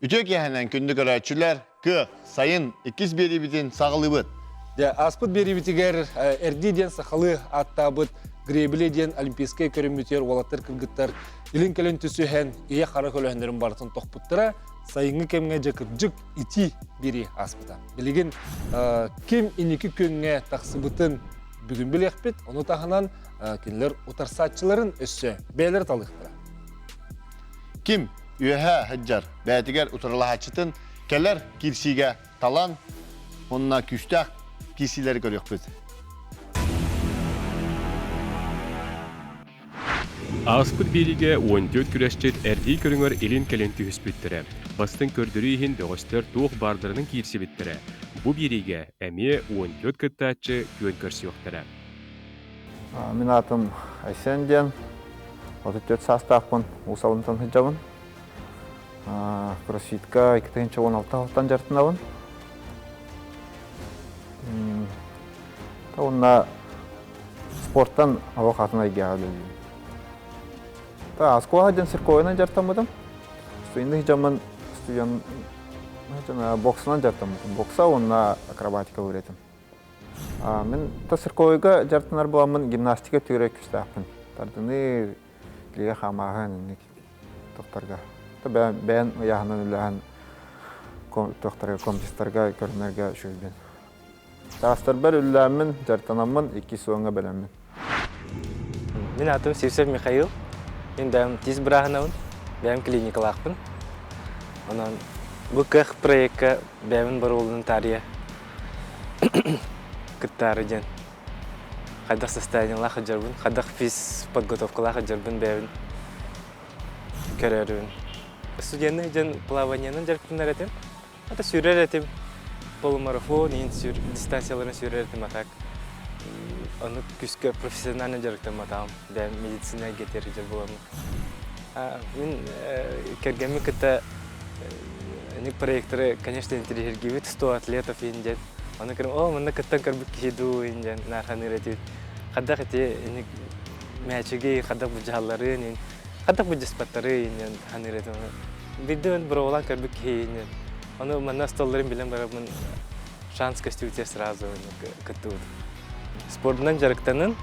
Үтүө киэһэнэн күндү көрөөччүлэр, кыах, сайын иккис биэриибитин саҕалыыбыт. Дьэ, ааспыт биэриибитигэр Эрдии диэн сахалыы ааттаабыт гребли диэн олимпийскай көрүммүтүгэр уолаттар кыргыттар илин-кэлин түсүһэн, ийэ-хара көлөһүннэрин барытын тохпуттара, сайыҥҥы кэмҥэ дьэ кырдьык итии биэрии ааспыта. Билигин ким инники күөҥҥэ тахсыбытын бүгүн билиэхпит, ону таһынан кинилэр утарсааччыларын өссө бэйэлэрэ талыахтара. Ким үөһэ сылдьар бэйэтигэр утарылаһааччытын кэлэр киирсиигэ талан уонна күүстээх киирсиилэри көрүөхпүт. Ааспыт биэриигэ 14 күрэсчит эрдии көрүҥэр илин-кэлин түһүспүттэрэ. Бастыҥ көрдөрүү иһин бөҕөстөр туох баардарынан киирсибиттэрэ. Бу биэриигэ эмиэ 14 кыттааччы күөн көрсүөхтэрэ. Мин аатым Айсен диэн, 34 саастаахпын, Уус Алынтан сылдьабын. Кроссфитка 2016 сылтан дьарыктанабын. Уонна спорттан олох атын эйгэҕэ үлэлиибин. Оскуола диэн цирковойынан дьарыктаммытым. Студенты сылдьаммын студент боксунан дьарыктаммытым. Бокса уонна акробатика үлэтим. Мин цирковойга дьарыктанар буоламмын гимнастика өттүгэр күүстээхпин. Тардыныы, илиигэ хаамааһын инник тохторго. Бэйэн ыйааһынан үлэһэн тохторго, компьютерга көрүнэргэ үчүгэйбин. Таастарбар үллээммин, дьарыктанаммын икки суоҥҥа бэлэммин. Мин аатым Сивцев Михаил. Мин бэйэм тиис бырааһынабын, бэйэм клиникалаахпын. Онон бу кыах проекка бэйэбин боруолунан таарыйа кыттаары диэн хайдах состояниелаах сылдьарбын, хайдах физподготовкалаах сылдьарбын бэйэбин көрөрүбүн. Студенный дьон плаваниенан дьарыктанар этим. Это сүүрэр этим. Полумарафон, иин сүр, дистанцияларын сүүрэр этим, а так ону күскэ профессионально дьарыктамматаҕым. Бэйэм медицина эйгэтигэр дьар буоламмын. Мин кэргэммин кытта ник проекторы, конечно, интириэһиргиибит, 100 атлетов иин диэн. Ону көрөн, о, манна кыттан көрбүт киһи дуу иин диэн наарханыыр этибит. Хайдах ити ник мээчиги хайдах былдьаһалларын иин, хайдах былдьаспаттары иин диэн саныыр этим. Биирдэ мен быраҕылаан көрбүт киһи иин диэн. Ону манна столларын билэн бараммын шанс көстүбүтүгэр сразу кыттыбытым. Спордунан дьарыктанын,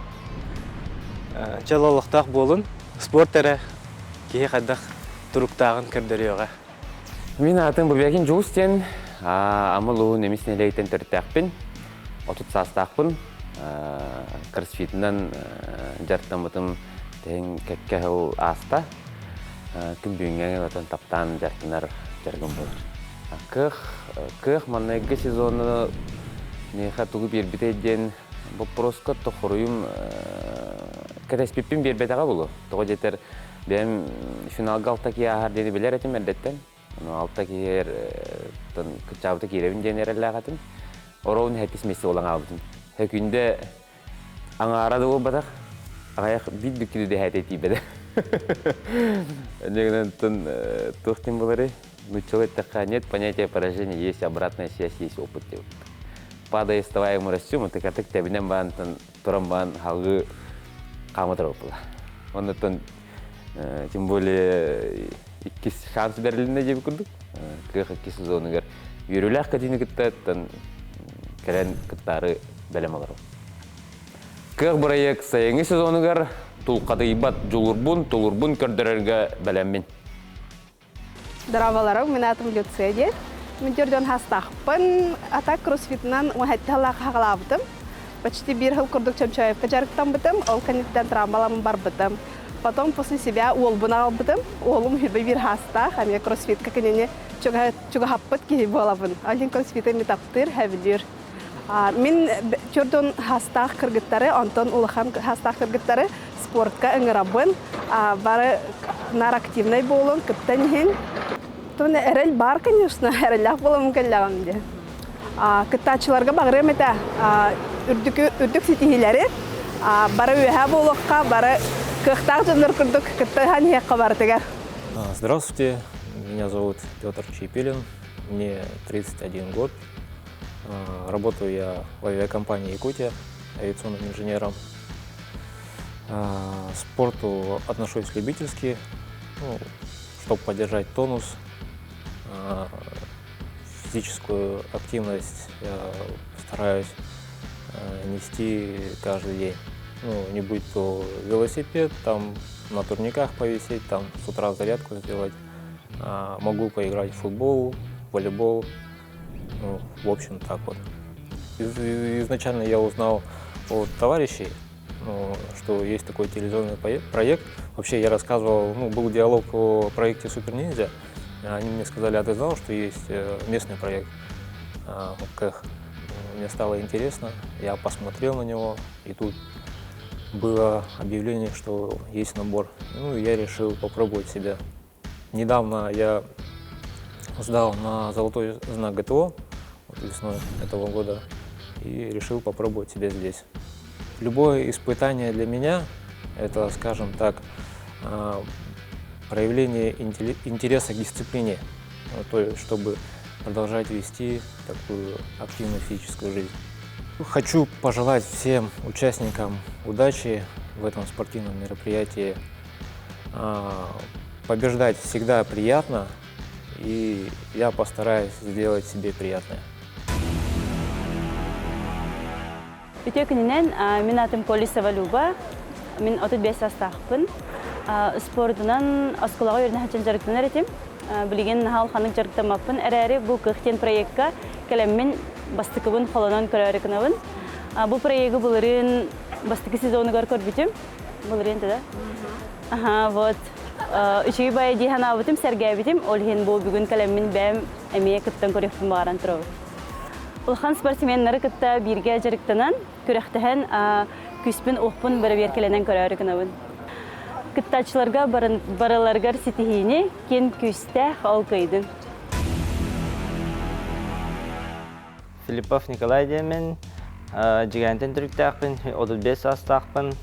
чөл олохтоох буолун, спорт эрэ киһи хайдах туруктааҕын көрдөрүөҕэ. Мин аатым Бубякин Дьулус диэн, Амма улууһун эмис нэһилиэгиттэн төрүттээхпин, 30 саастаахпын, кроссфитынан дьарыктаммытым тэһин кэккэ сыл ааста. Күн бүгүҥҥэ отон таптаан дьарыктанар дьарыгым буолар. Кыах, кыах маҥнайгы сезону миэхэ тугу биэрбитэй диэн боппуруоска тохоруйум кэтэспиппин биэрбэтэҕэ буолуо. Тоҕо диэтэр бэйэм финалга алта киһи ааһар диэни билэр этим эрдэттэн. Ону алта киһи кыччаабыта киирэбин диэн эрэллээх этим. Ороун хэттис миэстэ буолан хаалбытым. Хөкүндэ аҥаара да буолбатах, аҕыйах биир бүктүнү дэһээтэ тиийбэтэ. Инньэ туох диэн буоларый? Нууччалыы эттэххэ, нет понятия поражения, есть обратная связь, есть опыт деп. Падая, вставая, мы растем, ытык тэбинэн баантан туран баан халгыы хаама турар буолла. Оннуттан тем более иккис шанс бэрилиннэ диэбит курдук. Кыах иккис сезонугар үөрүүлээх кэтиини кытта кэлэн кыттаары бэлэм олорор. Кыах бырайыак сайыҥҥы сезонугар тулхадыйбат дьулурбун, тулурбун көрдөрөргө бэлэммин. Здраволарым, мин аатым Люция диэн. Мин төрдөн хастаахпын, а так кроссфитынан уһатталаах хаҕалаабытым. Почти биир сыл курдук Чомчоевка дьарыктаммытым, ол кэнниттэн травмаламмын барбытым. Потом после себя уолбун аҕалбытым. Уолум үһүбэ биир хаастаах, эмиэ кроссфитка кинини чугаһаппыт киһи буолабын. Ол иһин кроссфиты эмиэ таптыыр, сөбүлүүр. Мин төрдөн хастаах кыргыттары, онтон улахан хастаах кыргыттары спортка ыҥырабын. Бары нар активнай буолун, кыттан иһин. Тон эрэл бар, конечно, эрэллээх буоламмын кэллэҕим диэн. Кыттааччыларга баҕарыам этэ үрдүк ситиһиилэри, бары үөһэ буолуохха, бары кыахтаах дьоннор курдук кыттыһан иһиэххэ барытыгар. Здравствуйте, меня зовут Петр Чипилин, мне 31 год. Работаю я в авиакомпании «Якутия» авиационным инженером. К спорту отношусь любительски, ну, чтобы поддержать тонус. Физическую активность стараюсь нести каждый день. Ну, не будь то велосипед, там на турниках повисеть, там с утра зарядку сделать. Могу поиграть в футбол, волейбол. Ну, в общем, так вот. Изначально я узнал от товарищей, ну, что есть такой телевизионный проект. Вообще я рассказывал, ну, был диалог о проекте Супер Ниндзя. Они мне сказали, а ты знал, что есть местный проект КЭХ? Мне стало интересно, я посмотрел на него, и тут было объявление, что есть набор. Ну, и я решил попробовать себя. Недавно я сдал на золотой знак ГТО вот весной этого года и решил попробовать себя здесь. Любое испытание для меня – это, скажем так, проявление интереса к дисциплине, то есть чтобы продолжать вести такую активную физическую жизнь. Хочу пожелать всем участникам удачи в этом спортивном мероприятии. Побеждать всегда приятно, и я постараюсь сделать себе приятное. Үтүө күнүнэн, мин аатым Колесова Люба, мин 35 саастаахпын. Спордунан оскуолаҕа үөрэнэ сылдьан дьарыктанар этим. Билигин наһаа улаханнык дьарыктаммаппын эрээри, бу Кыах диэн проекка кэлэммин бастакыбын холонон көрөөрү гынабын. Бу проегы былырыын бастакы сезонугар көрбүтүм. Былырыын да? Аха, вот. Үчүгэй баайы дии санаабытым, сэргээбитим. Ол иһин бу бүгүн кэлэммин бэйэм эмиэ кыттан көрүөхпүн баҕаран турабын. Улахан спортсменнары кытта бииргэ дьарыктанан, күрэхтэһэн күүспүн-уохпун бэрэбиэркэлэнэн көрөөрү гынабын. Кыттааччыларга барыларыгар ситиһиини, киэн күүстээх ол кыайдын. Филиппов Николай диэммин, дьигээнтэн төрүттээхпин, 35 саастаахпын.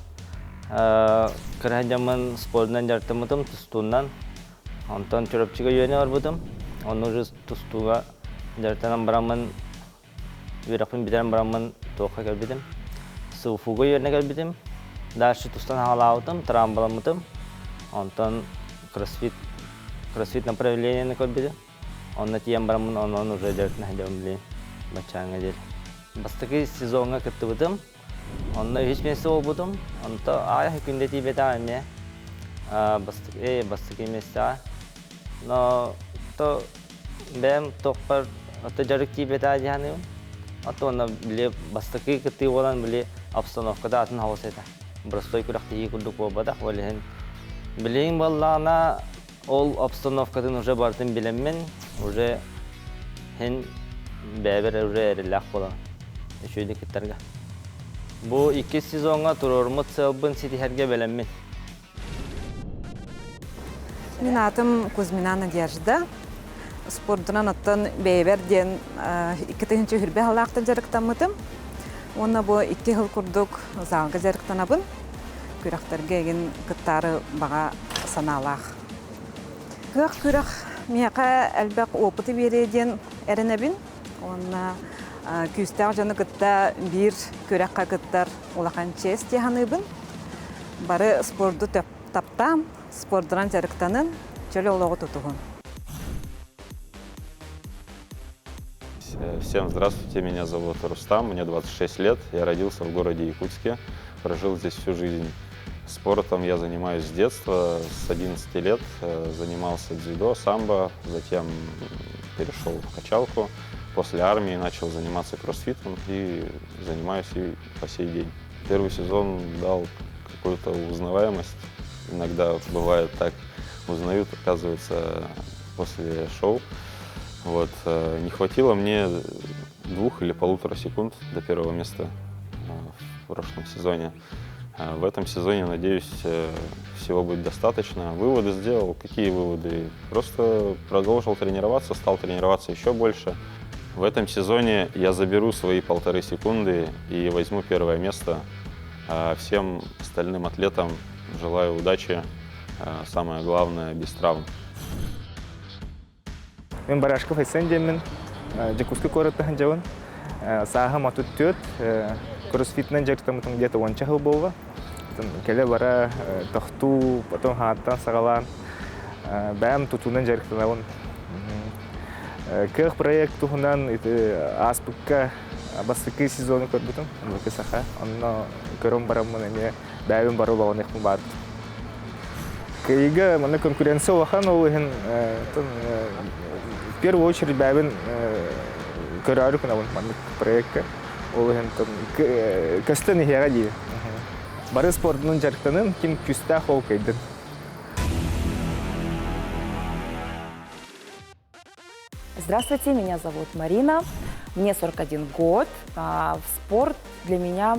Кыра дьаммын спордунан дьарыктаммытым, тустуунан. Онтон Чурапчыга үөрэнэ барбытым. Онно уже тустууга дьарыктанан бараммын, үөрэхпин бүтэрэн бараммын туохха кэлбитим. СУФУга үөрэнэ кэлбитим. Дальше тустан хаалаабытым, трамбаламмытым. Онтон кроссфит, кроссфит направлениены көрбүтүм. Онно тиийэн бараммын, онон уже дьарыктана сылдьабын билигин баччааҥҥа диэри. Бастакы сезоҥҥа кыттыбытым. Онно үһүс миэстэ буолбутум. Онто аайа күндэ тиийбэтэҕим эмиэ. Бастакы, бастакы миэстэҕэ. Но то бэйэм туохпар ото дьарык тиийбэтэҕэ дии саныыбын. Ото онно били бастакы кыттыы буолан били обстановката атын хаос этэ. Простой күрэхтэһии курдук буолбатах. Ол иһин билигин буоллаҕына ол обстановкатын уже барытын билэммин, уже һин бэйэбэр уже эрэллээх буолан үчүгэйдик кыттарга. Бу иккис сезоҥҥа туруоруммут сыалбын ситиһэргэ бэлэммин. Мин аатым Кузьмина Надежда. Спордунан оттон бэйэбэр диэн 2020 сыллаахтан дьарыктаммытым. Уонна бу икки сыл курдук залга дьарыктанабын. Күрэхтэргэ игин кыттаары баҕа санаалаах. Кыах күрэх миэхэ элбэх опыты биэриэ диэн эрэнэбин. Уонна күүстээх дьону кытта биир күрэххэ кыттар улахан чиэс дии саныыбын. Бары спорду таптаан, спордунан дьарыктанын, чөл олоҕу тутуһун. Всем здравствуйте, меня зовут Рустам, мне 26 лет, я родился в городе Якутске, прожил здесь всю жизнь. Спортом я занимаюсь с детства, с 11 лет занимался дзюдо, самбо, затем перешел в качалку. После армии начал заниматься кроссфитом и занимаюсь и по сей день. Первый сезон дал какую-то узнаваемость. Иногда бывает так, узнают, оказывается, после шоу. Вот, не хватило мне 2 или 1,5 секунд до первого места в прошлом сезоне. В этом сезоне, надеюсь, всего будет достаточно. Выводы сделал. Какие выводы? Просто продолжил тренироваться, стал тренироваться еще больше. В этом сезоне я заберу свои 1,5 секунды и возьму первое место. А всем остальным атлетам желаю удачи. Самое главное, без травм. Мин Барашков Айсен диэммин, Дьокуускай куораттан сылдьабын. Сааһым 34, кроссфитынан дьарыктаммытым где-то уонча сыл буолла. Кэлэ-бара тохтуу, потом хааттан саҕалаан, бэйэм тутуунан дьарыктанабын. Кыах проект туһунан ааспыкка бастакы сезону көрбүтүм, Луки Саха. Онно көрөн бараммын эмиэ бэйэбин бары олоҕун баар. Кыйыга манна конкуренция улахан, ол иһин в первую очередь бэйэбин көрөөрү гынабын маннык проекка. Ол иһин көстөн иһиэҕэ дии. Бары спордунан дьарыктанын, ким күүстээх ол кыйдын. Здравствуйте, меня зовут Марина, мне 41 год. Спорт для меня,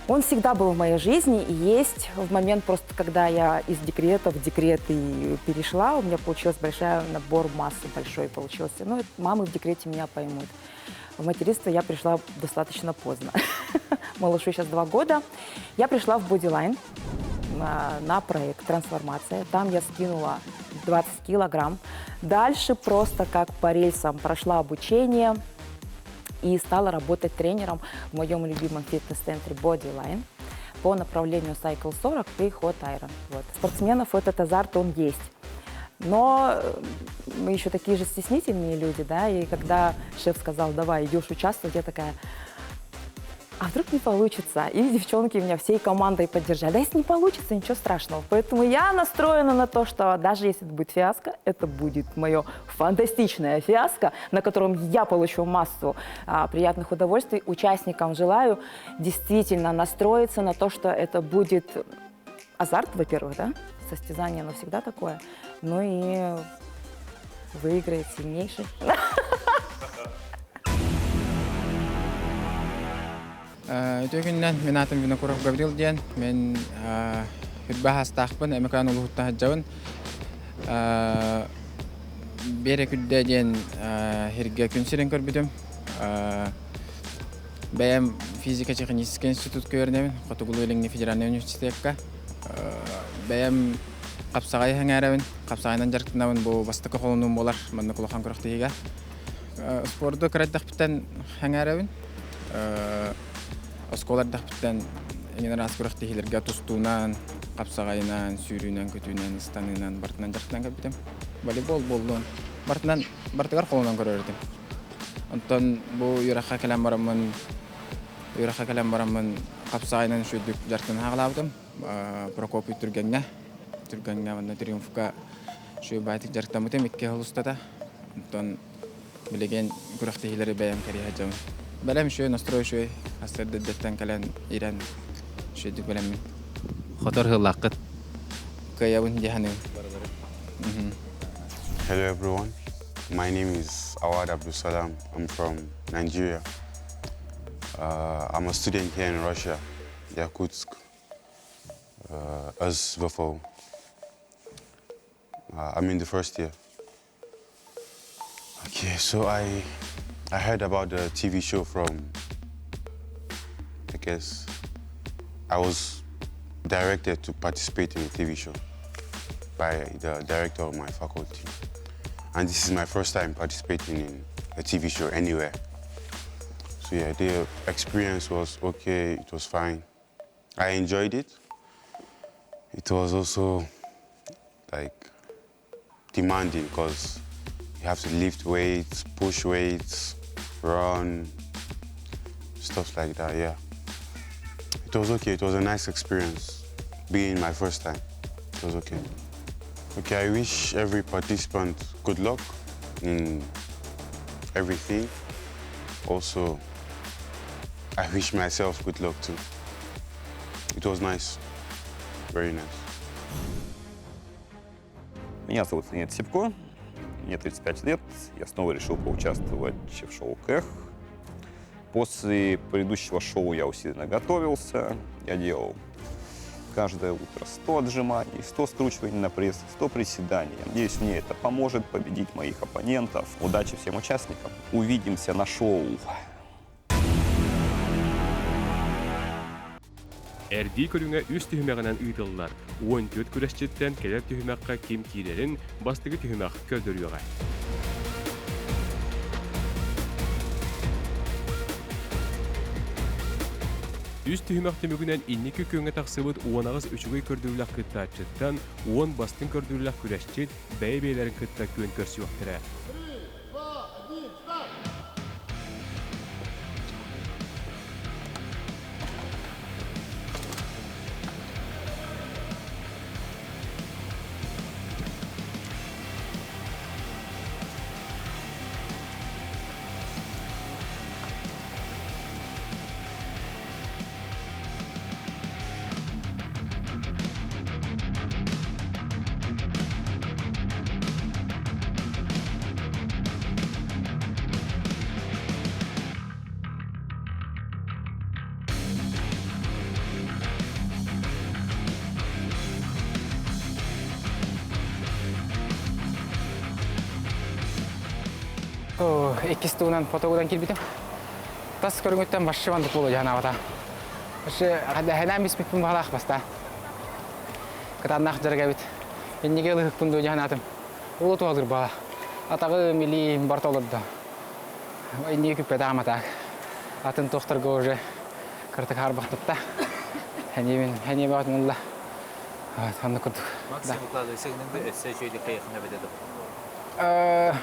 он всегда был в моей жизни и есть. В момент просто, когда я из декрета в декрет и перешла, у меня получилась большая набор массы большой получился. Ну, мамы в декрете меня поймут. В материнство я пришла достаточно поздно. Малышу сейчас 2 года. Я пришла в Bodyline на проект «Трансформация». Там я скинула 20 килограмм. Дальше просто как по рельсам прошла обучение и стала работать тренером в моем любимом фитнес-центре Bodyline по направлению Cycle 40 и Hot Iron. Вот. Спортсменов этот азарт, он есть. Но мы еще такие же стеснительные люди, да, и когда шеф сказал: «Давай, идешь участвовать», я такая: «А вдруг не получится?» И девчонки меня всей командой поддержали. Да если не получится, ничего страшного. Поэтому я настроена на то, что даже если это будет фиаско, это будет мое фантастичное фиаско, на котором я получу массу приятных удовольствий. Участникам желаю действительно настроиться на то, что это будет азарт, во-первых, да, состязание, оно всегда такое, ну и выиграет сильнейший. Үтүө күнүнэн, мин аатым Винокуров Гаврил диэн. Мин 20 саастаахпын, Өймөкөөн улууһуттан сылдьабын. Биэрэ Күрдэ диэн сиргэ күн сирин көрбүтүм. Бэйэм физико-технический институтка үөрэнэбин, Хотугулуу-Илиҥҥи федеральнай университекка. Бэйэм хапсаҕай сэҥээрэбин, хапсаҕайынан дьарыктанабын, бу бастакы холонуум буолар маннык улахан күрэхтэһиигэ. Спорду кыра эрдэхпиттэн сэҥээрэбин. Оскуола эрдэхпиттэн эҥин араас күрэхтэһиилэргэ тустуунан, хапсаҕайынан, сүүрүүнэн, көтүүнэн, ыстаныынан барытынан дьарыктанан кэлбитим. Волейбол буоллун, барытынан барытыгар холонон көрөр этим. Онтон бу үөрэххэ кэлэн бараммын хапсаҕайынан үчүгэйдик дьарыктана саҕалаабытым. Прокопий Түргэҥҥэ уонна Триумфка үчүгэй баҕайытык дьарыктаммытым 2 сыл устата. Онтон билигин күрэхтэһиилэри бэйэм кэрийэ сылдьабын. Бэлэм үчүгэй, настрой үчүгэй. Сарсыарда эрдэттэн кэлэн ирэн үчүгэйдик бэлэммин. Хотор сыаллааххыт. Кыайабын дии саныыбын. Hello everyone. My name is Awad Abdulsalam. I'm from Nigeria. I'm a student here in Russia, Yakutsk, SVFO. I'm in the first year. Okay, so I heard about the TV show from, I guess, I was directed to participate in a TV show by the director of my faculty. And this is my first time participating in a TV show anywhere. So yeah, the experience was okay, it was fine. I enjoyed it. It was also like demanding because you have to lift weights, push weights, run, stuff like that, yeah. It was okay, it was a nice experience being my first time. It was okay. Okay, I wish every participant good luck in everything. Also, I wish myself good luck too. It was nice, very nice. Меня зовут Леонид Сипко, мне 35 лет. Я снова решил поучаствовать в шоу «Кэх». После предыдущего шоу я усиленно готовился. Я делал каждое утро 100 отжиманий, 100 скручиваний на пресс, 100 приседаний. Я надеюсь, мне это поможет победить моих оппонентов. Удачи всем участникам. Увидимся на шоу. Эрдии көрүҥэ үс түһүмэҕинэн ыытыллар. 14 күрэсчиттэн кэлэр түһүмэххэ ким киирэрин бастакы түһүмэх көрдөрүөҕэ. Үс түһүмэх түмүгүнэн инники күөҥҥэ тахсыбыт 18 үчүгэй көрдөрүүлээх кыттааччыттан 10 бастыҥ көрдөрүүлээх күрэсчит бэйэ-бэйэлэрин кытта күөн көрсүөхтэрэ. Иккис тугунан фотогунан киирбитим. Тас көрүҥүттэн башшы мандык буолуо дьаһанаабата. Башшы ханаа биспиппин баҕалаах баста. Кытааннаах дьарык эбит. Иннигэ ылыһыкпын дуо дьаһанаатым. Улу туһалыр баҕа. Атаҕы милиим барта олордо. Иннигэ күппэтэх аматаак. Атын туохтарга уже кыратык хаарбахтатта. Хэньиэбин хэньиэ баҕатын ылла. Оннук курдук. Максимум укладывайся гынан да өссө үчүгэйдик хайыахына эбэтэ дуо?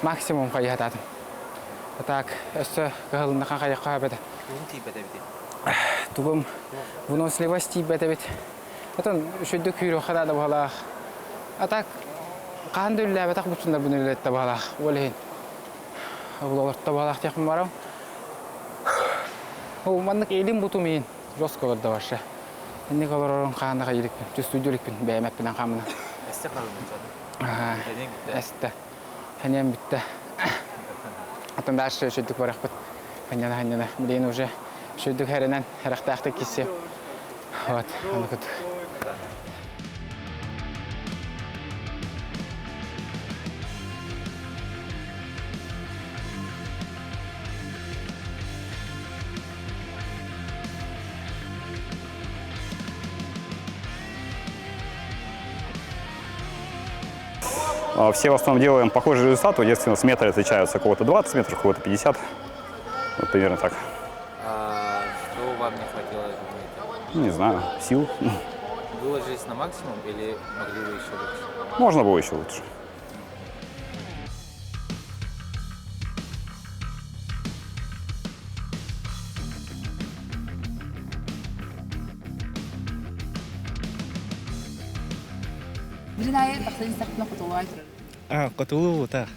Максимум хайыһатаатым. Так, өссө кыһылыннахан хайыахха эбэтэ. Тугум тиийбэт эбитий? Тугум выносливость тиийбэт эбит. Отон үчүгдүк күүрүөххэ да баһалаах. А так, хаһан да үллээбэтэх бутсуннарбын үлэлэттэ баһалаах. Ол иһин олорто баһалаах диэхпин барам. Ол маннык илин бутум иин жестко олордо вообще. Инник олорорун хаһан да хайылыкпын, түстүйдү иликпин бэйэм эппинэн хаамына. Эстэ халынна Эстэ. Ханьан бүттэ. Атын дальше үчүгдүк барахпыт. Ханьана ханьана. Билигин уже үчүгдүк хэрэнэн, хэрэхтээхтик киссиэм. Вот, аны кутук. Все в основном делаем похожий результат. Единственное, с метра отличаются. У кого-то 20 метров, у кого-то 50. Вот примерно так. А что вам не хватило, думаете? Не знаю, сил. Выложились на максимум или могли бы еще лучше? Можно было еще лучше. Билин айы тахсан истэхпинэ хотулуай турар. А, котулуу та.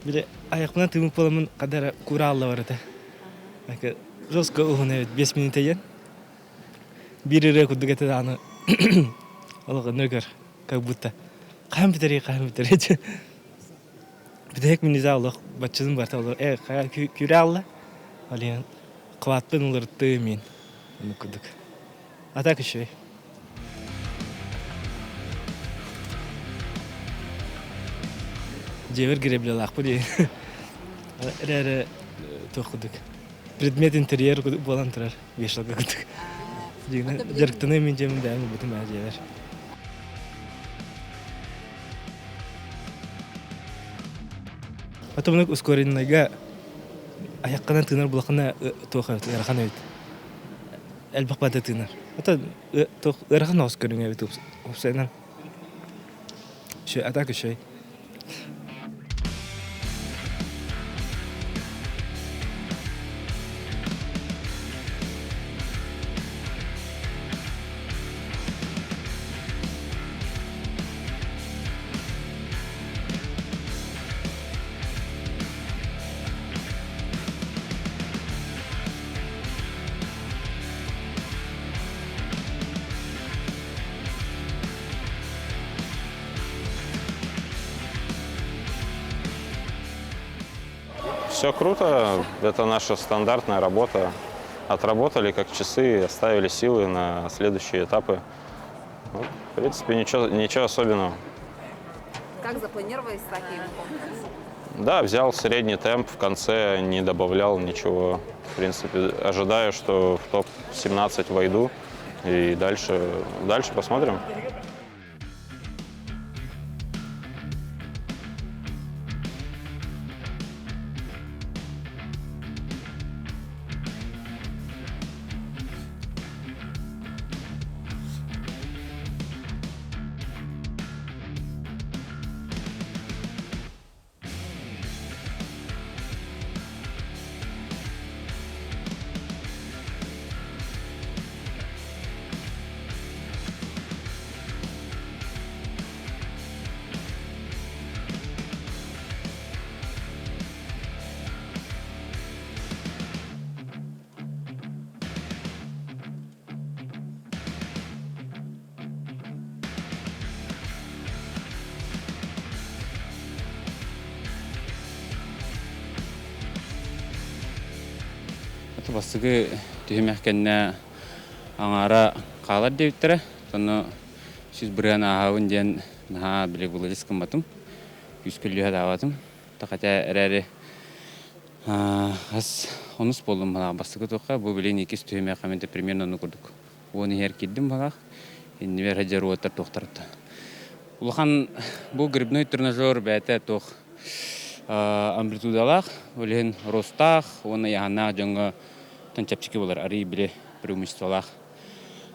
Биле аяқпынан тымып боламын қадара кура алла бар ата. Жестко уһун эбит 5 минут еген. Бир ыра курдук этэ аны олох нөкөр как будто хаһан бүтэрий хаһан бүтэрий бүтэһик миниза олох баччызым барта олох э күрэ алла олиан кылаатпын уларытты мин оннук курдук а так еще дьиэбэр греблялаахпын диэн эрэ туох курдук предмет интерьер буолан турар вешалка курдук дьарыктаныам мин дьиэм бэйэм ылбытым ээ дьиэбэр Потом ускоренныйга айакканан тыынар булахына туох ыарахан эбит элбэх бада тыынар ата туох ыарахан оҕус көрүҥ эбит уопсайынан а так үчүгэй Все круто, это наша стандартная работа. Отработали как часы, оставили силы на следующие этапы. Ну, в принципе, ничего, ничего особенного. Как запланировали, так и выполнили? Да, взял средний темп, в конце не добавлял ничего. В принципе, ожидаю, что в топ-17 войду. И дальше, дальше посмотрим. Бастакы түһүмэх кэннэ аҥаара хаалар диэбиттэрэ. Сонно 100% ааһабын диэн наһаа били былырыс гымматым. Күүскүллүһэ даабатым. Тахата эрээри Хас онус буоллум балаах бастакы туохха бу билин иккис түһүмэххэ мин примерно ону курдук уон иһэр киирдим балаах иннибэр сылдьар уоттар туохтарыттан улахан бу грибной тренажер бэйэтэ туох амплитудалаах ол иһин ростаах уонна ыйааһыннаах дьоҥҥо тон чэпчэки буолар арый били преимуществолаах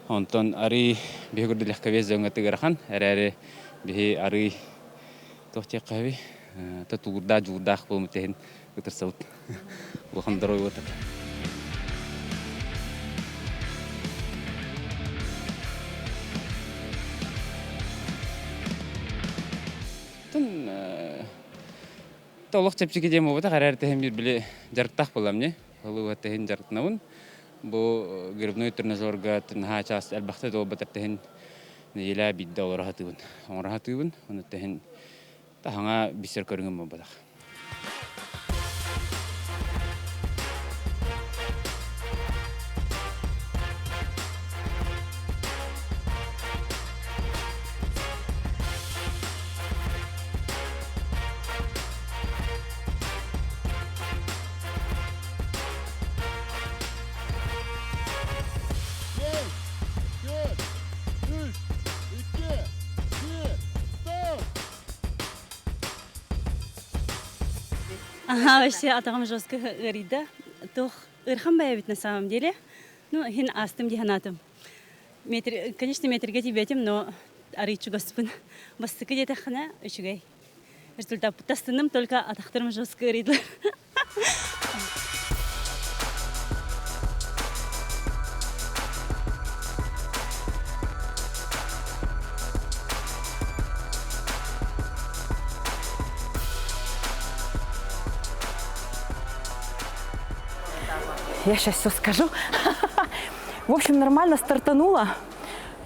онтон арый биһи курдук легковес дьоҥҥо тыгырахан эрээри биһи арый туох диэххэ сөбүй тутуурдаах дьулуурдаах буолуммут иһин ытырсабыт улахан дорой уотар Олох чэпчэки диэн буолбатах, эрээр тэһин биир били дьарыктаах буоллам дии. Ылыы тэһин дьарыктанабын. Бу грибной тренажерга наһаа чаас элбэхтэ туолбатар тэһин нэдиэлэ биирдэ олоро сатыыбын. Оҥоро сатыыбын. Ону тэһин таһаҥа бисер көрүҥүм буолбатах. Ага, вообще атаҕым жестко ыарыйда. Туох ыарахан бэйэбит на самом деле. Ну, иһин астым дии санаатым. Метр, конечно, метрге тиийбэтим, но арый чугаспын. Бастакы диэтэххинэ, үчүгэй. Результат тастынным, только атахтарым жестко ыарыйдылар. Я сейчас все скажу. В общем, нормально стартанула.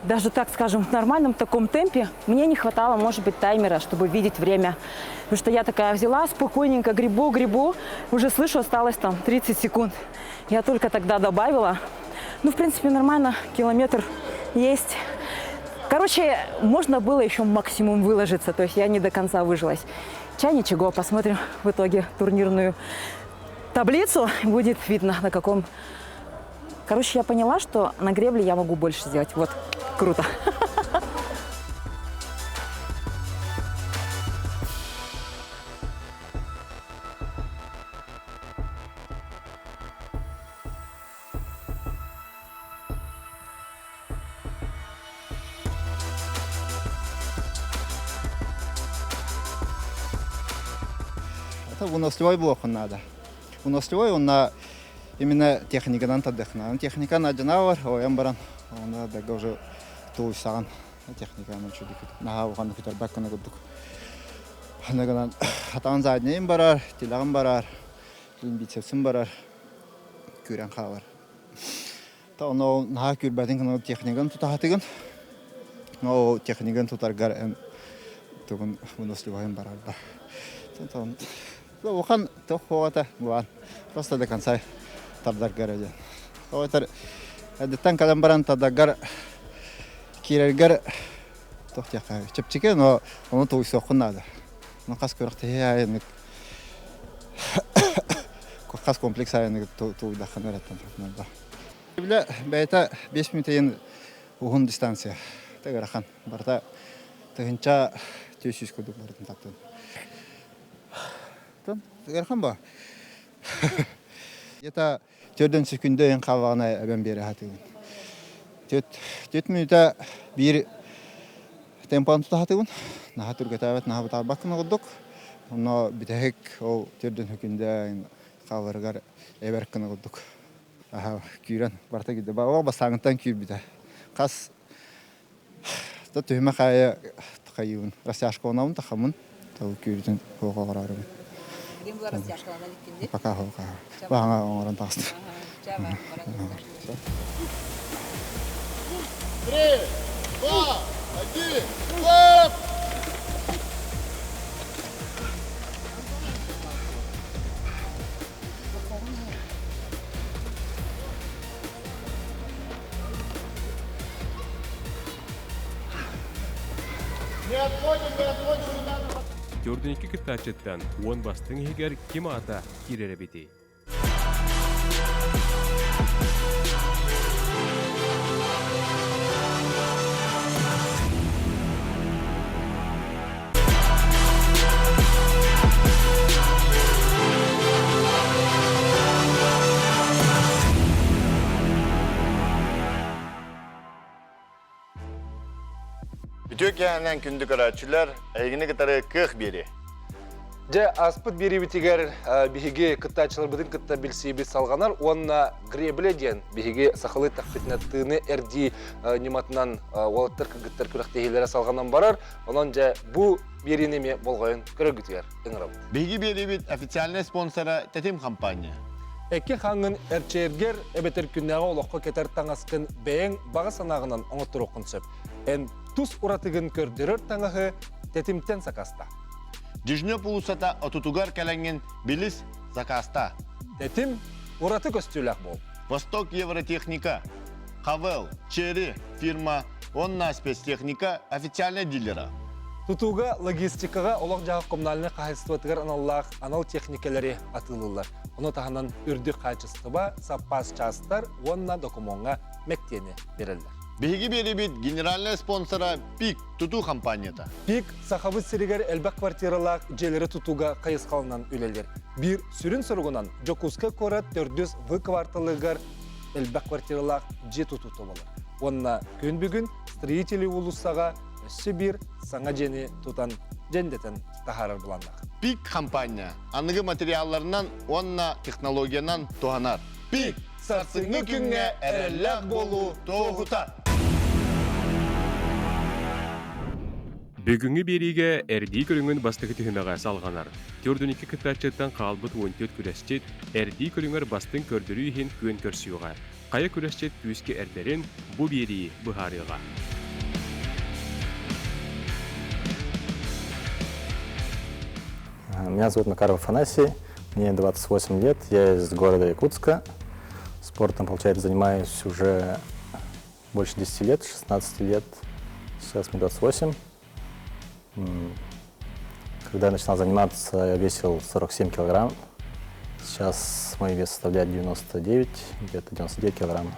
Даже, так скажем, в нормальном таком темпе. Мне не хватало, может быть, таймера, чтобы видеть время. Потому что я такая взяла, спокойненько гребу, гребу. Уже слышу, осталось там 30 секунд. Я только тогда добавила. Ну, в принципе, нормально, километр есть. Короче, можно было еще максимум выложиться, то есть я не до конца выжилась. Чай ничего, посмотрим в итоге турнирную таблицу. Будет видно, на каком... Короче, я поняла, что на гребле я могу больше сделать. Вот, круто. Это выносливой блок надо. Выносливой он на именно техникадан тадыхна. Техника на бар, оян баран. Онда да уже тулсаган техниканы чудик. Наха ухан күтер бакканы курдук. Ханаганан хатан заднейм барар, тилагын барар, бицепсин барар, күрен хабар. Та оно наха күрбәтин кына техниканы тутахатыгын. Но техниканы тутаргар эн тугун выносливайын барар да. Тон ухан тохуата буан. Просто до конца тардаргар эден. Ойтар әдеттен калан баран тадагар кирергер тохтяка чепчике, но ону туйсохун надо. Ну кас көрөхтэ айнык хас комплекс айнык туйдахын өрөттөн да. Биле бэйта 5 минутын уһун дистанция. Тегерахан барта тыгынча 400 кудук бардын таптын. Тон тегерахан ба. Это төрдөн секүндө эн кабагына эбен бере хатыгын. Төт минута бир темпан тутахатыгын. Наха түргетабет наха бутарбаккын курдук. Но битехек ол төрдөн хөкүндө кабаргар эберкин курдук. Аха, күйрен барта киде. Ба басаңынтан күйр бите. Кас та төһмә кая кайын. Растяжка онабын тахамын. Тау күйрден хога карарым. Пока хога. Бага оңорон тагысты. Три, два, один, стоп! Не отходим, не отходим, не надо. 42 кыттааччыттан 10 бастыҥ иһигэр ким аата киирэр эбитий? Үтүө киэһэнэн күндү көрөөччүлэр, эһигини кытары кыах биэри. Дьэ, ааспыт биэриибитигэр биһиги кыттааччыларбытын кытта билсиибит салҕанар уонна гребля диэн биһиги сахалыы эттэхпитинэ тыыны эрдии ньыматынан уолаттар кыргыттар күрэхтэһиилэрэ салҕанан барар. Онон дьэ бу биэриини эмиэ болҕойон көрөргүтүгэр ыҥырабыт. Биһиги биэриибит официальнай спонсора Тэтим компания. Эки хаҥын эрчээргэр эбэтэр күннээҕи олоххо кэтэр таҥаскын бэйэҥ баҕа санааҕынан оҥотторуоххун сөп. Эн тус уратыгын көрдөрөр таҥаһы Тэтимтэн сакаста. Дежнев уулуссата отутугар кэлэҥҥин билис, закаста. Тэтим ураты көстүүлээх буол. Восток Евротехника, Хавел, Черри фирма уонна спецтехника официальнай дилера. Тутууга, логистикаҕа олох-дьаһах коммунальнай хаһаайыстыбатыгар аналлаах анал техникэлэри атыылыыллар. Ону таһынан үрдүк хаачыстыба, саппаас чаастар уонна докумуоҥҥа мэктиэни биэрэллэр. Биһиги биэрибит генеральнай спонсора ПИК тутуу компанията. ПИК Сахабыт сиригэр элбэх квартиралаах дьиэлэри тутууга хайысхаланан үлэлиир. Биир сүрүн соругунан Дьокуускай куорат төрдүс В кварталыгар элбэх квартиралаах дьиэ тутуута буолар. Уонна күн бүгүн Строители уулуссаҕа өссө биир саҥа дьиэни тутан дьэндэтэн таһаарар былааннаах. ПИК компания аныгы материалларынан уонна технологиянан туһанар. ПИК сарсыҥҥы күҥҥэ эрэллээх буолуу туоһута. Бүгүҥҥү биэриигэ эрдии көрүҥүн бастакы түһүмэҕэ салҕанар. 42 кыттааччыттан хаалбыт 14 күрэсчит эрдии көрүҥэр бастыҥ көрдөрүү иһин күөн көрсүөҕэ. Хайа күрэсчит күүскэ эрдэрин бу биэрии быһаарыаҕа. Меня зовут Макаров Афанасий, мне 28 лет, я из города Якутска. Спортом, получается, занимаюсь уже больше 10 лет, 16 лет, сейчас мне 28. Когда я начинал заниматься, я весил 47 килограмм. Сейчас мой вес составляет 99, где-то 99 килограмм.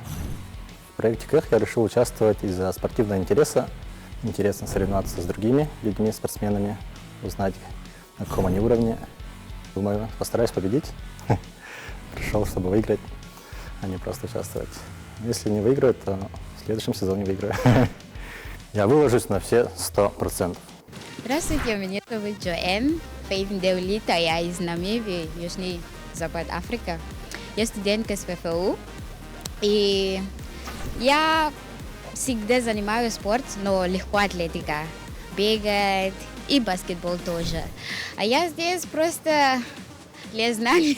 В проекте КЭХ я решил участвовать из-за спортивного интереса. Интересно соревноваться с другими людьми, спортсменами, узнать, на каком они уровне. Думаю, постараюсь победить. Пришел, чтобы выиграть, а не просто участвовать. Если не выиграю, то в следующем сезоне выиграю. Я выложусь на все 100%. Здравствуйте, меня зовут Джоэн Фейвендеулита, я из Намибии, Южный Запад Африка. Я студентка с ПФУ, и я всегда занимаюсь спортом, но легко атлетика, бегать и баскетбол тоже. А я здесь просто для знаний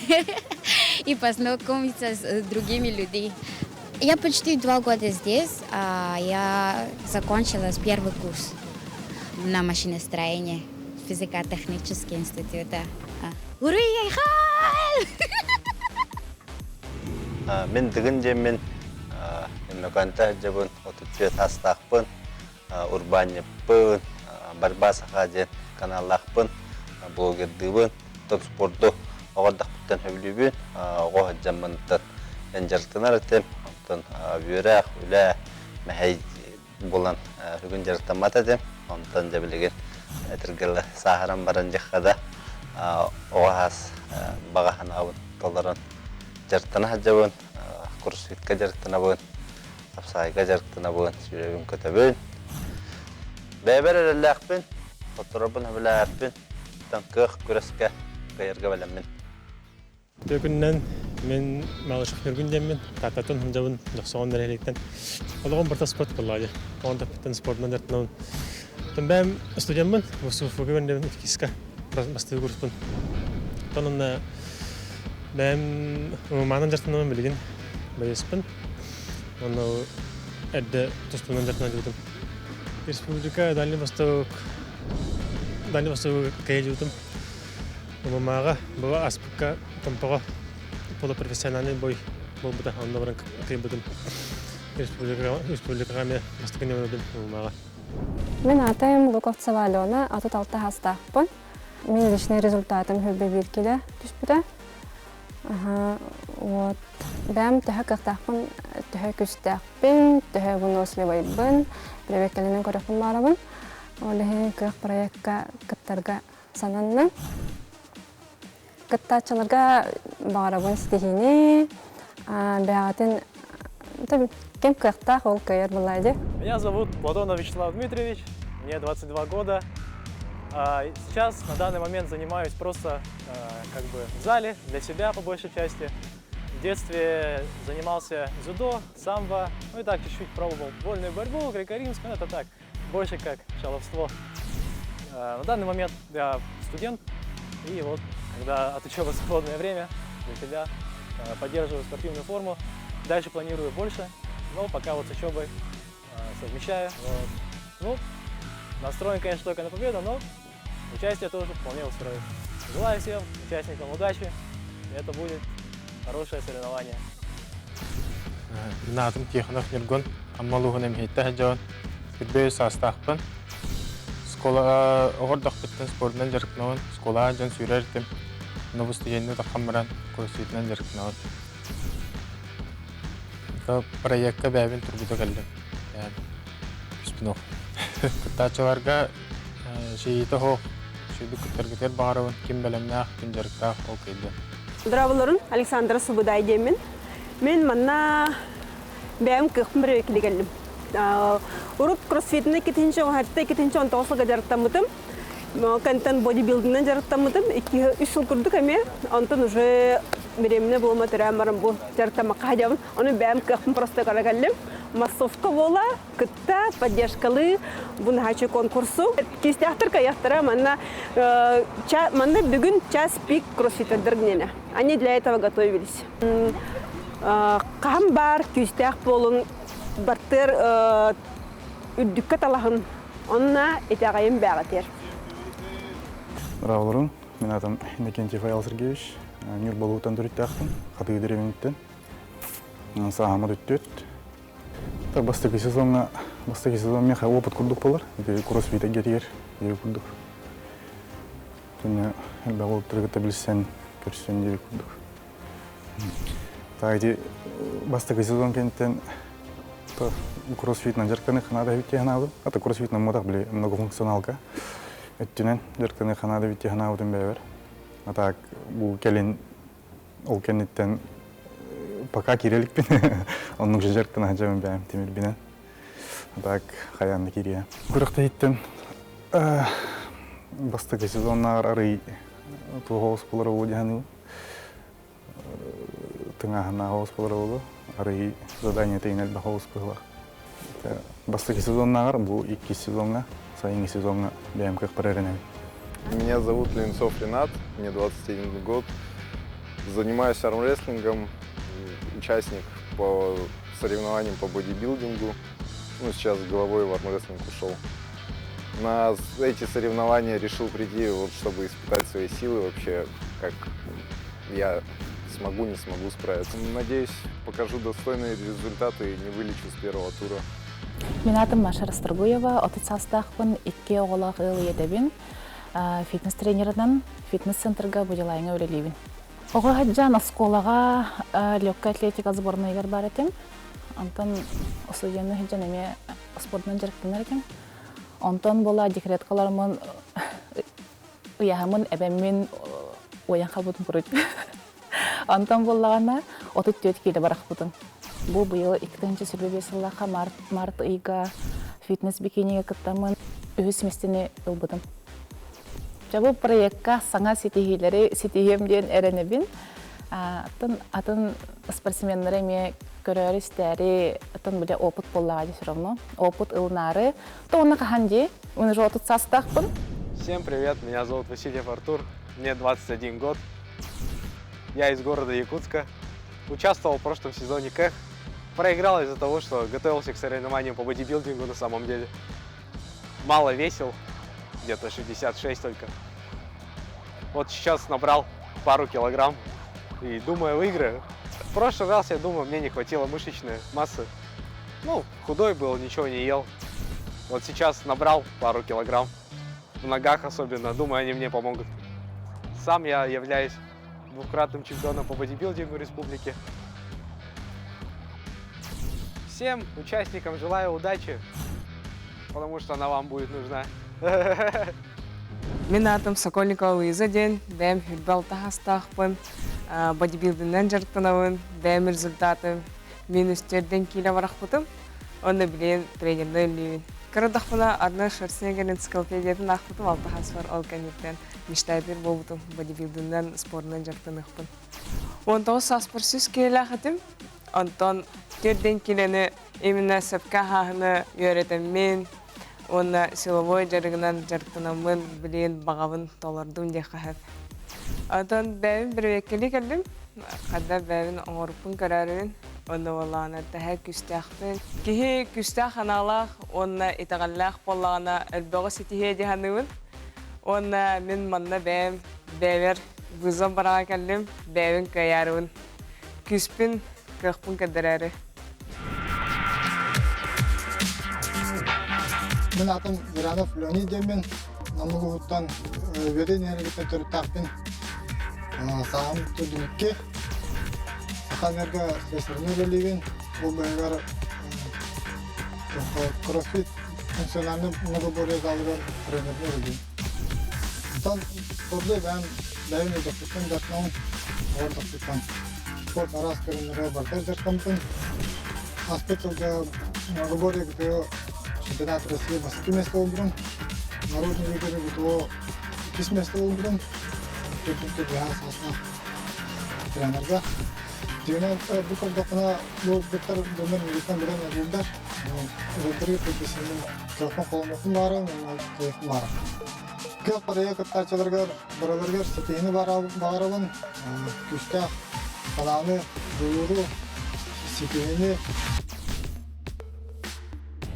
и познакомиться с другими людьми. Я почти 2 года здесь, а я закончила с первый курс на машиностроении физико-технический института. Уруй-айхал! Мин Дыгын диэммин, Өймөкөөнтөн сылдьабын, 34 саастаахпын, урбаанньыппын, Борьба Саха диэн каналлаахпын, блогердыыбын, оттон спорду оҕо эрдэхпиттэн сөбүлүүбүн, оҕо сылдьаммыттан дьарыктанар этим, оттон үөрэх, үлэ, мэһэй булан бүгүн дьарыктаммат этим, онтон дьэ билигин этэргэ сааһыран баран дьахха да оҕо саас баҕа санаабын толорон дьарыктана сылдьабын, кроссфитка дьарыктанабын, хапсаҕайга дьарыктанабын, сүүрэбин көтөбүн. Бэйэбэр эрэллээхпин, хотторорбун сөбүлээбэппин, кыах күрэскэ кыайарга бэлэммин. Үтүө мин Малышев Ньургун диэммин, Тааттаттан сылдьабын, Дьохсоҕон нэһилиэктэн. Олоҕум барыта спорт буоллаҕа дии. Оҕон таппыттан спордунан дьарыктанабын. Оттон бэйэм студеммын, ВСУФУга үөрэнэбин иккиска бастакы курспун. Оттон онно бэйэм ММА-нан дьарыктанабын билигин байыаспын. Онно эрдэ тустуунан дьарыктанан дьыбытым. Республика Дальний Восток Дальний Восток кэйэ дьыбытым. ММА-ҕа бу ааспыкка Томпоҕо полупрофессиональный бой буолбута, онно баран кыайбытым. Республикаҕа эмиэ бастакы нөмербин ММА-ҕа. Мин атым Луковцева Алена, 36 саастаахпын. Мин личный результатым хүрбэ биир килэ түспүтэ. Вот. Бэйэм төһө кыахтаахпын, төһө күүстээхпин, төһө выносливайбын, бэрэбиэркэлэнэн көрүөхпүн баҕарабын. Ол иһин кыах проекка кыттарга сананным. Кыттааччыларга баҕарабын ситиһиини, бэйэҕитин ким кыахтаах ол кыайар буоллаа дии. Меня зовут Платонов Вячеслав Дмитриевич, мне 22 года. Сейчас на данный момент занимаюсь просто как бы в зале для себя по большей части. В детстве занимался дзюдо, самбо, ну и так чуть-чуть пробовал вольную борьбу, греко-римскую, но это так, больше как шаловство. На данный момент я студент, и вот когда от учебы свободное время, для себя поддерживаю спортивную форму. Дальше планирую больше, но пока вот с учебой совмещаю. Вот. Ну, настроен, конечно, только на победу, но участие тоже вполне устроит. Желаю всем участникам удачи, это будет хорошее соревнование. Мин аатым Тихонов Ньургун, Амма улууһун Эмиһиттэ сылдьабын. Үрбэ саастаахпын. Оскуола оҕордохпуттан спордунан дьарыктанабын. Оскуолаҕа дьон сүүрэр этим. Онно бу студенныы таххан баран кроссфитынан дьарыктанабын. Проекка бэйэбин тургута кэллим. Түспүн ох. Кыттааччыларга шиите оһох, сүүрдүк кыттаргытыгар баҕарабын. Ким бэлэмнээх, ким дьарыктаах ол кыайда. Здраволорун, Александра Субудай диэммин. Мин манна бэйэм кыахпын бирэ кэллим. Урут кроссфитini иккитинчи оҥоһатта иккитинчи 19 сылга дьарыктаммытым. Кантан бодибилдинэн дьарыктаммытым. Икки үс сыл курдук эмиэ. Онтон уже беременна буолма төрөөн баран бу дьарыктаммакка сылдьабын. Ону бэйэм кыахпын просто көрө кэллим. Массовка буола, кытта, поддержкалыы бу наһааччы конкурсу. Кистээхтэр кайахтара манна манна бүгүн час пик кроссфитердер гинене. Они для этого готовились. Хаһан баар күүстээх буолун бартыар үрдүккэ талаһын онно итэҕэйим бээҕитиэр. Здраволорун, мин атым Иннокентий Фаил Сергеевич, Ньурбалуутан төрүттээхпин, Хатыы дэриэбиниттэн. Сааһым өттүт. Бастакы сезоҥҥа бастакы сезон миэхэ опыт курдук буолар. Ити кроссфит эйгэтигэр диэри курдук. Түнэ элбэх уолаттары кытта билсэн, көрсөн диэри курдук. Та ити бастакы сезон кэнниттэн кроссфитынан дьарыктаныы ханаада эбит дии санаабытым. Ата кроссфитынан муотах били многофункционалка өттүнэн дьарыктаныы ханаада эбит дии санаабытым бэйэбэр. А так бу кэлин ол кэнниттэн пока киирэ иликпин. Оннук же дьарыктана сылдьабын бэйэм тимирбинэн. А так хайаан да киириэ. Күрэхтэһииттэн бастакы сезоннааҕар арый туох оҕус буолара буолуо дии саныыбын. Тыҥааһыннаах оҕус буолара буолуо. Арый задание тэҥин элбэх оҕус быһыылаах. Бастакы сезоннааҕар бу иккис сезоҥҥа, сайыҥҥы сезоҥҥа бэйэм кыахпар эрэнэбин. Меня зовут Ленцов Ренат, мне 21 год. Занимаюсь армрестлингом, участник по соревнованиям по бодибилдингу. Ну, сейчас головой в армрестлинг ушел. На эти соревнования решил прийти, вот, чтобы испытать свои силы вообще, как я смогу, не смогу справиться. Надеюсь, покажу достойные результаты и не вылечу с первого тура. Мин аатым Маша Расторгуева, 30 саастаахпын, икки оҕолоох ыал ийэтэбин. Фитнес-тренерынан фитнес-центрга бодилайҥа үлэлиибин. Оҕо сылдьан оскуолаҕа легкая атлетика сборнайыгар бар этим. Онтон студенныы сылдьан эмиэ спордунан дьарыктанар этим. Онтон буола декреткаларымын ыйаһымын эбэммин уойан халбытым курдук. Онтон буоллаҕына 34 киилэ барахпытым. Бу быйыл 2025 сыллаахха март, март ыйга фитнес-бикинигэ кыттаммын үһүс миэстэни ылбытым. Дьэ бу проекка саҥа ситиһиилэри ситиһиэм диэн эрэнэбин. Атын атын спортсменнары эмиэ көрөөрү-истээри, атын бile опыт буоллаҕа дии все равно. Опыт ылынаары. То уонна хаһан дии? Уже 30 саастаахпын. Всем привет, меня зовут Васильев Артур, мне 21 год. Я из города Якутска. Участвовал в прошлом сезоне КЭХ. Проиграл из-за того, что готовился к соревнованиям по бодибилдингу на самом деле. Мало весил, где-то 66 только. Вот сейчас набрал пару килограмм и думаю, выиграю. В прошлый раз, я думаю, мне не хватило мышечной массы. Ну, худой был, ничего не ел. Вот сейчас набрал пару килограмм. В ногах особенно. Думаю, они мне помогут. Сам я являюсь двукратным чемпионом по бодибилдингу республики. Всем участникам желаю удачи, потому что она вам будет нужна. Мин аатым Сокольникова Луиза диэн, бэйэм хүрбэ алта саастаахпын, бодибилдинэн дьарыктанабын, бэйэм результатым минус төрдөн киилэ барахпытым, уонна билигин тренердэ үллүүбүн. Кырадахпына Арнольд Шварценеггер энциклопедиятын аахпытым, алта сааспар ол кэнниттэн мечтайдыыр буолбутум, бодибилдинэн, спордунан дьарыктаныахпын. 19 сааспар 100 киилэлээх этим, онтон төрдөн киилэни именно сөпкө аһааһыны үөрэтэммин, уонна силовой дьарыгынан дьарыктанаммын билигин баҕабын толордум диэххэ сөп. Онтон бэйэбин бэрэбиэркэлии кэллим. Ханна бэйэбин оҥоруппун көрөөрүбүн. Онно буоллаҕына тэһэ күүстээхпин. Киһи күүстээх анаалаах уонна итэҕэллээх буоллаҕына элбэҕи ситиһиэ дии саныыбын. Уонна мин манна бэйэм бэйэбэр вызов бараҕа кэллим. Бэйэбин кыайаарыбын. Күүспүн, кыахпын көрдөрөөрү. Мин аатым Иранов Леонид диэммин, Нам улууһуттан Үөдэй нэһилиэгиттэн төрүттээхпин. Сааһым төрдүнүкки. Саха энерго слесарынан үлэлиибин. Ол быһыгар кроссфит функциональный многоборье залыгар тренеринэн үлэлиибин. Онтон спорду бэйэм бэйэм өйдөспүттэн дьарыктанабын, оҕордохпуттан. Спорт араас көрүҥнэрэ барыта дьарыктаммытым. Ааспыт сылга многоборье ГТО чемпионат России бастакы место ылбытым. Народный лидеры ГТО иккис место ылбытым. Төрдүнкү быһаа саастаах тренерга. Дьиҥинэн бу көрдөххүнэ бу быттар дьоннор миигиттэн быдан элбииллэр. Эдэрдэргэ кыргысыным кыахпын холонуохпун баарым уонна кыахпын баарым. Кыах барыйа кыттааччыларыгар барыларыгар ситиһини баҕарабын, күүстээх санааны, дьулууру, ситиһини.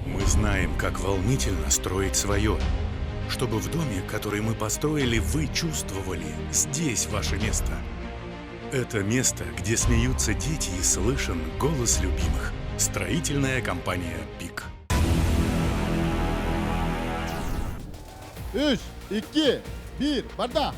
Мы знаем, как волнительно строить свое. Чтобы в доме, который мы построили, вы чувствовали, здесь ваше место. Это место, где смеются дети и слышен голос любимых. Строительная компания «Пик». Үс, икки, биир, барда!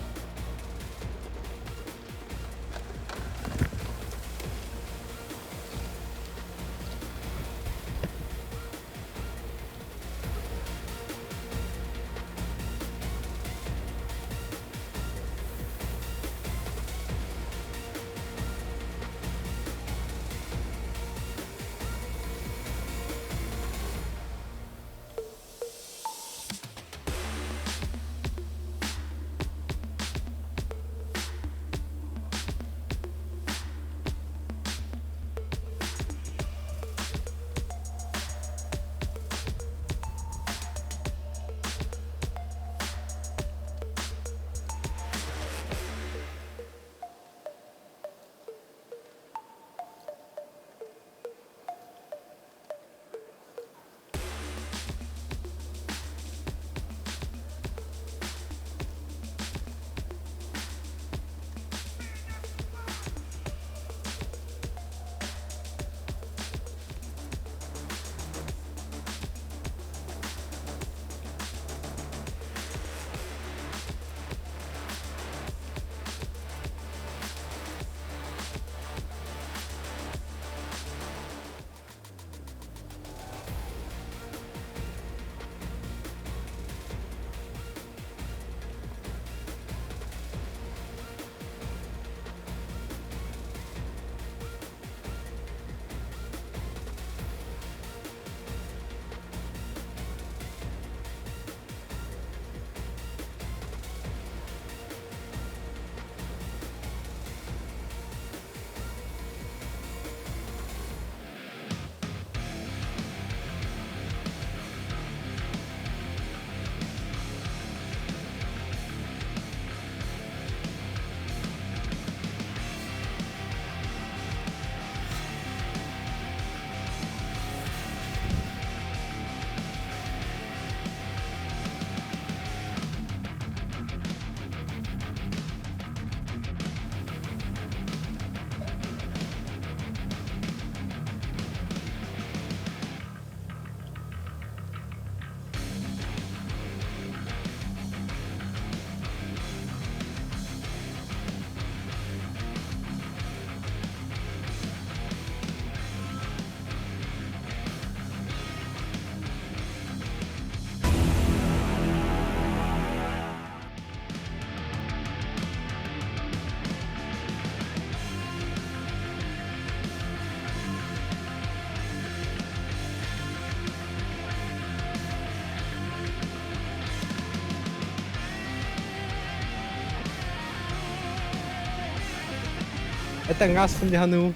Это астым диханым,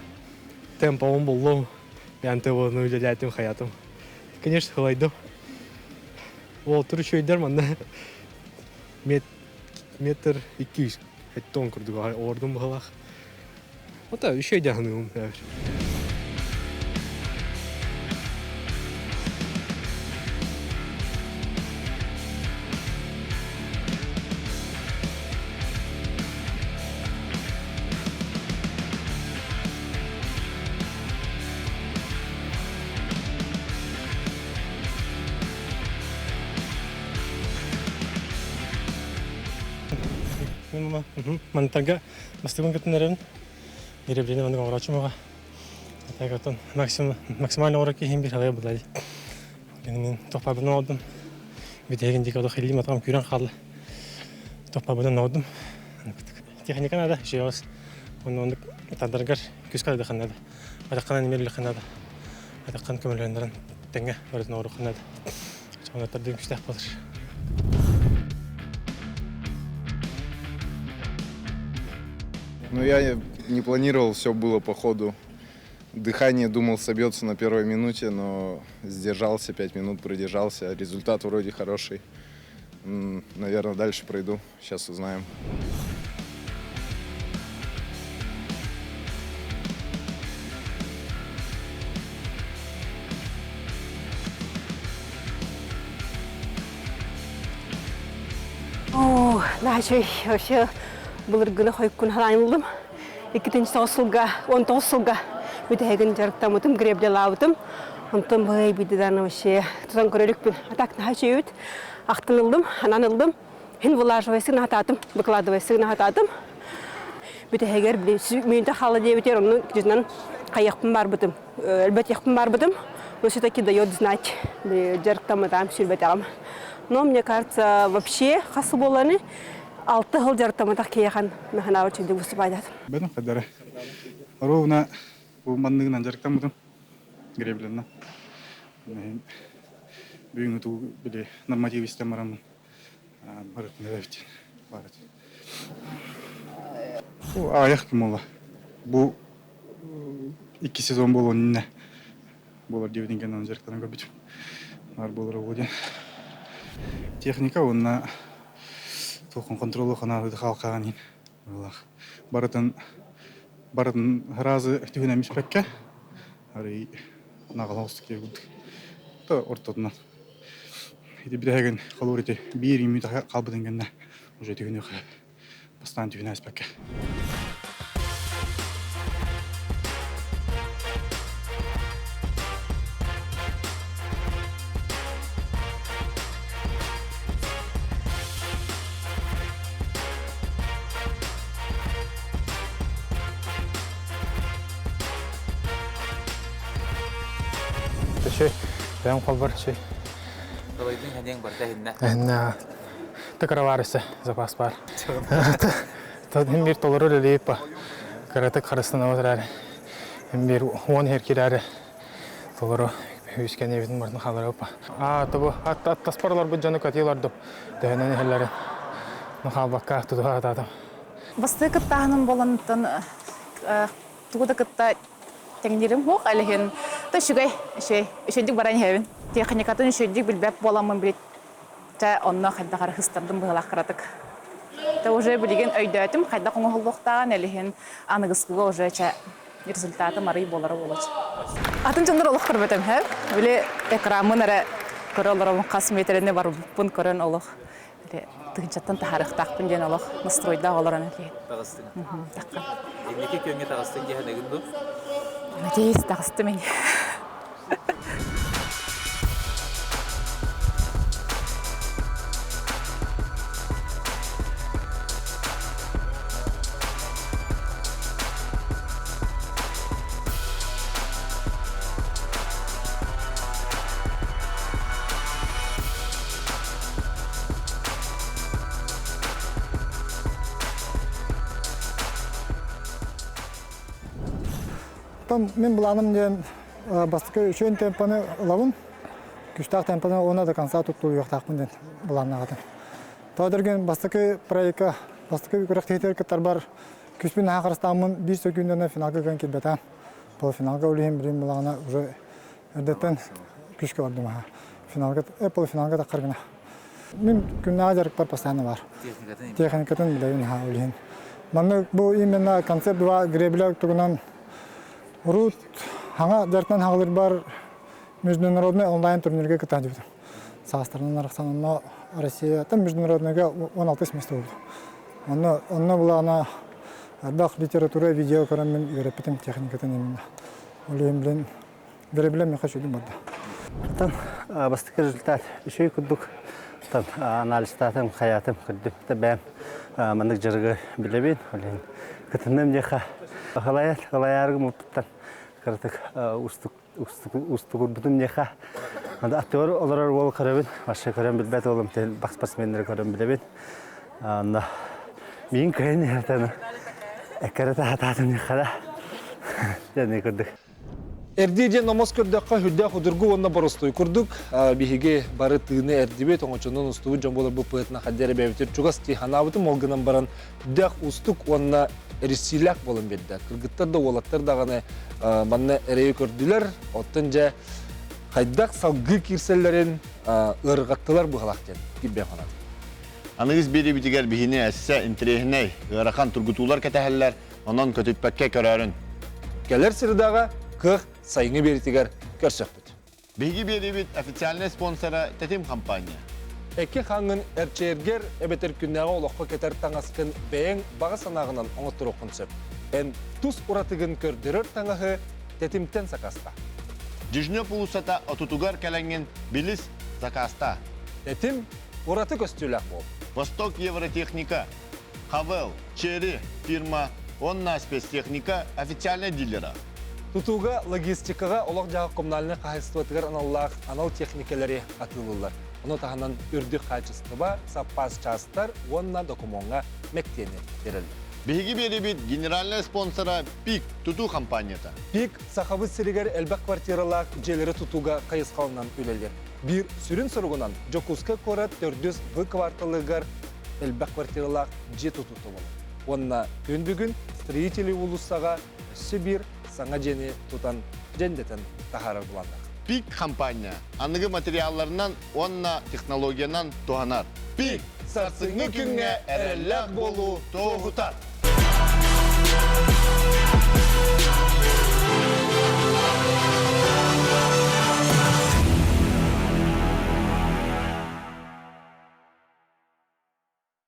темповым буллум, мен ТВ-ны үлеләтим хаятым. Конечно, хылайдым. Ол тур үчүөйдер манна метр 200 тон курдук ордум быһылах. Ота үчүөй диханым. Мантарга бастыгын кытыннарым Гребляны маннык оҥорооччум Так оттон максимум максимально оҥорор киһим биир халайа булай. Мин тохпабын оҥордум. Бүтэһигин диэки олох илиим атаҕым күүрэн хаалла. Тохпабынан оҥордум. Техника надо, еще Онно оннук тардаргар күүскэ алдыхха наада. Атаххынан эмиэ наада. Атаххан көмөлөһүннэрэн тэҥҥэ барытын оҥоруохха наада. Соҕуна тардыын күүстээх буолар. Ну, я не планировал, все было по ходу. Дыхание, думал, собьется на первой минуте, но сдержался, 5 минут продержался. Результат вроде хороший. Наверное, дальше пройду. Сейчас узнаем. О, наһаа вообще былыргыны хойуккун ханаайыллым. Иккитинчи сылга, 19 сылга бүтэһигин дьарыктаммытым, греблялаабытым. Онтон быһый бидидан вообще тутан көрөлүкпүн. А так наһаа үчүгэй ахтан ыллым, анан ыллым. Хин вылаживайсыгын хатаатым, выкладывайсыгын хатаатым. Бүтэһигэр мүнтэ хаала диэбитер, онну жүзүнэн хайыахпын барбытым, өлбөтиэхпин барбытым. Но все-таки дает знать, дьарыктаммытам, сүрбэтэҕим. Но мне кажется, вообще хас буоланы 6 сыл дьарыктамматах киһиэхэн маханаабы чүндүк выступайдат. Бэдэн хадара. Ровно бу манныгынан дьарыктаммытым. Гребленна. Бүгүн туу били норматив истен барамын. Барытын эбит. Барыт. Бу аяқ ким ола. Бу икки сезон болуон инне. Болар диэбитин кэннэ дьарыктанан көрбүтүм. Нар болар ол Техника онна толкун контролу хана халкаан Барытын барытын разы түһүнэн испэккэ арый наҕалаҕыстык диэбит. То ортотунан. Ити бирэһэгин холур ити биир мүнүүтэ хаалбытын кэннэ уже түһүнүөх бастаан түһүнэ испэккэ. Төшөй, бэйэм холбор үчүй. Далайдың хәнең барда хиннә. Хиннә. Тыкыралар ise запас бар. Тадын бир толору лелейп ба. Караты карыстан аватар. Бир он хер кирәре. Толору үскән эбитин бартын халары па. А, табы ат аттаспарлар бу жаны катилар доп. Дәһенән хәлләре. Ну халбакка тудуга ататым. Басты кыттаһыным болантан тугу да кытта тэҥнирим хуох алиһин то үчүгэй үчүгэй үчүгдүк баран иһэбин. Техникатын үчүгдүк билбэт буоламмын билит та онно хайдах ара хыстардым быһылаах кыратык. Та уже билигин өйдөөтүм хайдах оҥоһуллуохтааҕын элиһин аныгыскыга уже ча результаты марый буолара буолач. Атын дьоннор олох көрбөтөм хэп. Били экраммын эрэ көрө олоробун хас метрени барбыппын көрөн олох били тыһынчаттан таһаарыахтаахпын диэн олох настройдаах олорон элиһин. Таҕыстың. Инники күөҥҥэ таҕыстың диэхэнэгин дуу? Надеюсь, таҕыстым ини. Там мин былааным диэн бастакы үчүгэй темпаны ылабын. Күстээх темпаны уонна до конца туттуйуохтаахпын диэн былааннаҕатым. Тоҕо дэрген бастакы проектка бастакы күрэхтэһиитигэр кыттарбар. Күспүн наһаа харыстааммын биир сөкүүндэнэ финалга кыайан киирбэтэ. Полуфиналга үлэһин билим булаҕына уже эрдэттэн күскэ бардым аха. Финалга, полуфиналга таххар гына. Мин күннээҕи дьарыкпар постоянно бар. Техникатын билэбин аха үлэһин. Манна бу именно концепт 2 гребля тугунан урут хаҥа дьарыктан хаҕылырбар международный онлайн турнирга кыттан дьыбытым. Саастарынан арахсан онно Россияттан международныйга 16 место болду. Онно онно булаана элбэх литература видео көрөн мин үөрэппитим техникатын именно. Ол иһин билин гребля миэхэ үчүгэй барда. Оттон бастакы результат үчүгэй курдук. Оттон анализтаатым, хайаатым, көрдүм. Бэйэм маннык дьарыгы билэбин. Ол иһин кытынным диэхэ. Халайар, халайааргым уппуттан кыратык устук устугурбутум диэхэ. Аттыбар олорор уол көрөбүн, вообще көрөн билбэт уолум, бах спортсменнары көрөн билэбин. Онно миин кыайын иһэртэн эккэрэ таһатаатым диэхэ да. Дьэ курдук. Эрдии диэн омос көрдөххө үрдээх удургу уонна боростуой курдук биһиги бары тыыны эрдибит оҥочонон устубут дьон буоларбыт быһыытынан хаддьа эрэ бэйэбитин чугас дии санаабытым ол гынан баран үрдээх уустук уонна эрийсиилээх буолан биэрдэ. Кыргыттар да уолаттар даҕаны манна эрэйи көрдүлэр. Оттон дьэ хайдах салгыы киирсэллэрин ыарырҕаттылар быһалаах диэн кирбээн хонат. Аныгыс биэриибитигэр биһини эссе интэриэһинэй, ыарахан тургутуулар кэтэһэллэр, онон көтүппэккэ көрөөрүн. Кэлэр средаҕа кыах сайыҥҥы биэритигэр көрсөхпүт. Биһиги биэриибит официальнай спонсора Тэтим компания. Эки хаҥын эрчээргэр эбэтэр күннээҕи олоххо кэтэр таҥаскын бэйэҥ баҕа санааҕынан оҥотторуоххун сөп. Эн тус уратыгын көрдөрөр таҥаһы Тэтимтэн сакааста. Дежнев уулуссата отутугар кэлэҥҥин билис, закааста. Тэтим ураты көстүүлээх буол. Восток Евротехника, Хавел, Черри фирма уонна спецтехника официальнай дилера. Тутууга, логистикаҕа олох-дьаһах коммунальнай хаһаайыстыбатыгар аналлаах анал техникэлэри атыылыыллар. Ону таһынан үрдүк хаачыстыба, саппаас чаастар уонна докумуоҥҥа мэктиэни биэрэллэр. Биһиги биэрибит генеральнай спонсора ПИК тутуу компанията. ПИК Сахабыт сиригэр элбэх квартиралаах дьиэлэри тутууга хайысхалынан үлэлиир. Биир сүрүн соругунан Дьокуускай куорат төрдүс В кварталыгар элбэх квартиралаах дьиэ тутуута буолар. Уонна күн бүгүн Строители уулуссаҕа өссө биир саҥа дьиэни тутан дьэндэтэн таһаарар былааннаах. ПИК хампаанньа аныгы материалларынан уонна технологиянан туһанар. ПИК сарсыҥҥы күҥҥэ эрэллээх буолуу туоһута.